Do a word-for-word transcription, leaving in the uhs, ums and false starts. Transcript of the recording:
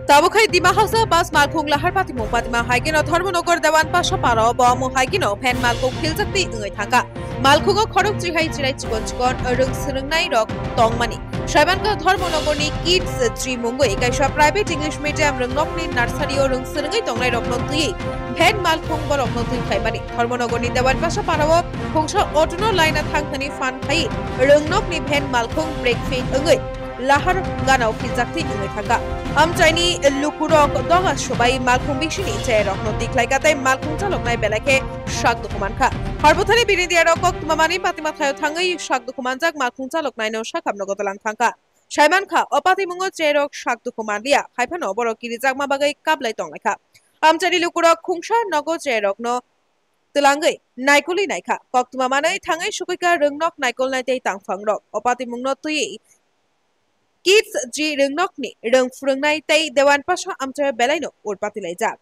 Tabuk hai Dima Hasao bus malkhung lahar patimung patima hai kheno Dharmanagar Dewan Pasa para o bo omo hai kheno van malkhung philjak twi wngwi thangkha. Malkhungo khorok chihai chirai chikon chikon rwng swrwngnai rok tongmani. Saimankha Dharmanagarni Kids G mungwi kaisa private English medium rwngnokni nursery o rwng swrwngwi tongnai rokno twiwi van malkhung borokno twi phaimani. Dharmanagarni Dewan Pasa para o khungsa auto no laina thangthani phan khai rwngnokni van malkhung break fail wngwi lahar gana o philjak twi wngwi thangkha. Amchaini lukurok doga subai malkhung bisini chayarokno tikhlaikha tei malkhung chaloknai belai khe sak dukhu mankha. Harbuthani bini diyarok koktwma manwi patima thaio thangwi sak dukhu manjak malkhung chaloknaino sakhamno gotolang thangkha. Saimankha, o patimungo chayarok sak dukhu manliya, haiphano borok kirijakma bagwi kaplai tonglaikha. Amchaini lukurok khungsa nogo chayarokno twlangwi naikolwi naikha. Koktwma manwi thangwi sukuikha rwngnok naikolnai tei tangphangrok. O patimungno twiwi Kids G rwngnokni rwng phwrwngnai tei Dewan Pasa amchaio belaino urpati laijak.